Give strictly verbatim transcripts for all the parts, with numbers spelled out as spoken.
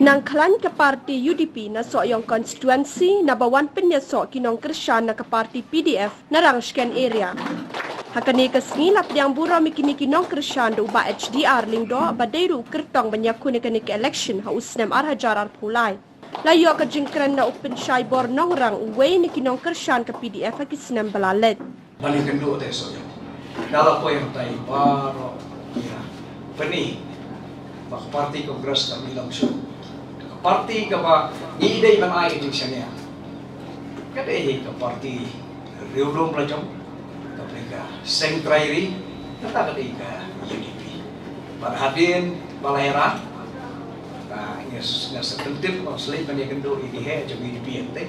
Nang khlaiñ ka parti U D P na Sohiong constituency naba wan pynïasoh ki nongkyrshan na ka parti P D F na Rangshken area. Ha kane ka sngi la pdiang burom ïa kine ki nongkyrshan da u Bah H D R Lyngdoh ba dei ruh u kyrtong ban ïakhun ïa kane ka election ha u snem ar hajar arphew lai. La ïoh ka jingkren na u Pynshai Bor Nongrang, uwei na ki nongkyrshan ka P D F ha ki snem ba la leit. Ban ïakynduh te Sohiong. Da la poi hangtai baroh ïa pynïaid ba ka parti Congress kam i long shuh. Ka parti kaba ngi dei ban ai ka jingshaniah ka dei ka parti riewlum la jong, ka dei ka seng trai ri, kata ka dei ka U D P. Bad hadien ba la ïarap, ka ngi s-, ngi sa pyntip, ngi sa leit ban ïakynduh ïa ki heh jong U D P ïa te.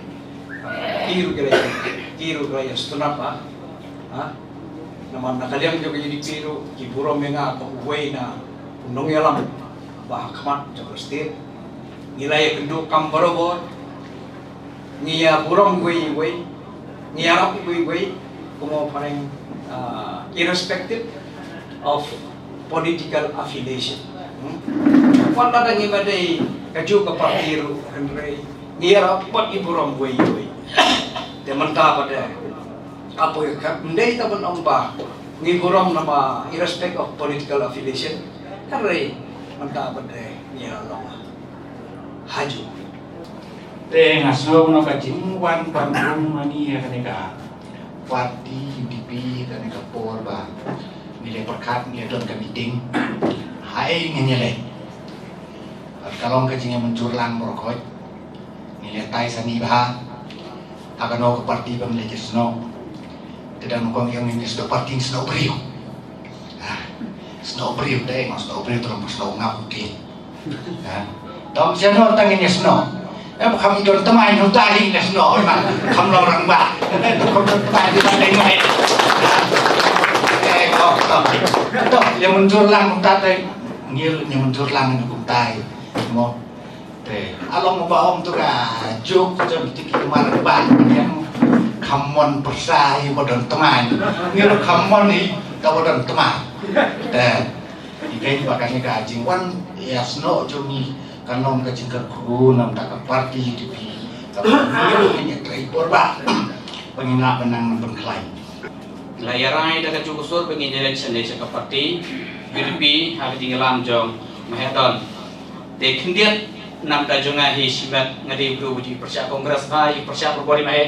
Ki ruh ki la, ki ruh ki la ïa sngewtynnat ba, ha? Namar na ka liang jong ka U D P ruh ki burom ïa nga kum uwei na u nongïalam ba ha khmat jong ka state. Ngi la ïakynduh kam barabor. Ngi ïa burom uwei uwei, ngi ïarap uwei uwei, kumno phareng, ah, irrespective of political affiliation. Hmm? Wat la da ngi ba dei kajuh ka parti ruh hynrei ngi ïarap bad ngi burom uwei uwei. Te mynta ba dei, apa ka, ym dei ta ban ong ba ngi burom namar irrespect of political affiliation. Hynrei mynta ba dei ngi ïa long hajuh. Te nga sngew noh ka jingwan ban rung ma ngi ha kane ka parti U D P, kane ka por ba ngi leh pyrkhat ngi don ka meeting. Haei ngin ïaleh. Ka long ka jingïamynjur lang baroh khoit. Ngi leh tai sani bha. Ha kano ka parti ba ngi leh jingïasnoh. Te dang ngi ong ïa ngi snoh parti, snoh briew. Ah, snoh briew te, nga snoh briew, te long snoh ngap uti. Ha? Dom sien no tang ngi snoh. Eh, kham i don tmai no ta hi ngi snoh, man. Kham long rangbah. Kham don tmai di ta dei mai. Eh, ko, ko. To, ïamynjur lang kumta te. Ngi ïamynjur lang kumta. Mo. Te, a long ba ong tu ka juk jong ki mar ba. Kham mon pyrsa i ba don tmai. Ngi ruh kham mon i ka ba don tmai. Te. Ïa kane ba kane ka jingwan ïasnoh jong ngi ka long ka jingkyrkhu na ka bynta ka parti U D P. Ka parti U D P ngi trei por ba ba ngin lah ban nang pynkhlaiñ. La ïa rai da ka juh ka sur ba ngin ïaleit sha ka parti U D P ha ka jingïalam jong Maheh Don. Te khyndiat na ka bynta jong nga hi shimet nga dei u briew u ju pyrshah Congress bha, u pyrshah bor bor ïa Maheh.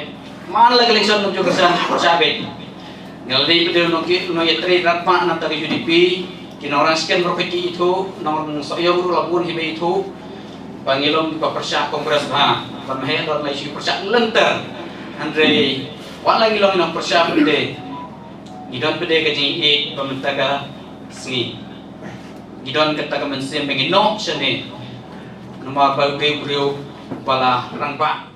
Man la ka election ngam ju pyrshah, pyrshah beit. Nga la dei pat u nongïatrei rangbah na ka bynta ka U D P, ki nong Rangshken baroh ki ithuh, nong Sohiong ruh la bun hi ba ithuh. Ba ngi long kiba pyrshah Congress bha, ba Maheh Don la shu pyrshah lynter. Hynrei wat la ngi long ki nongpyrshah pat de, ngi don pat de ka jingïeit ba mynta ka sngi ngi don kata ka mynsiem ba ngin noh shane. Namar ba u dei u briew ba la rangbah.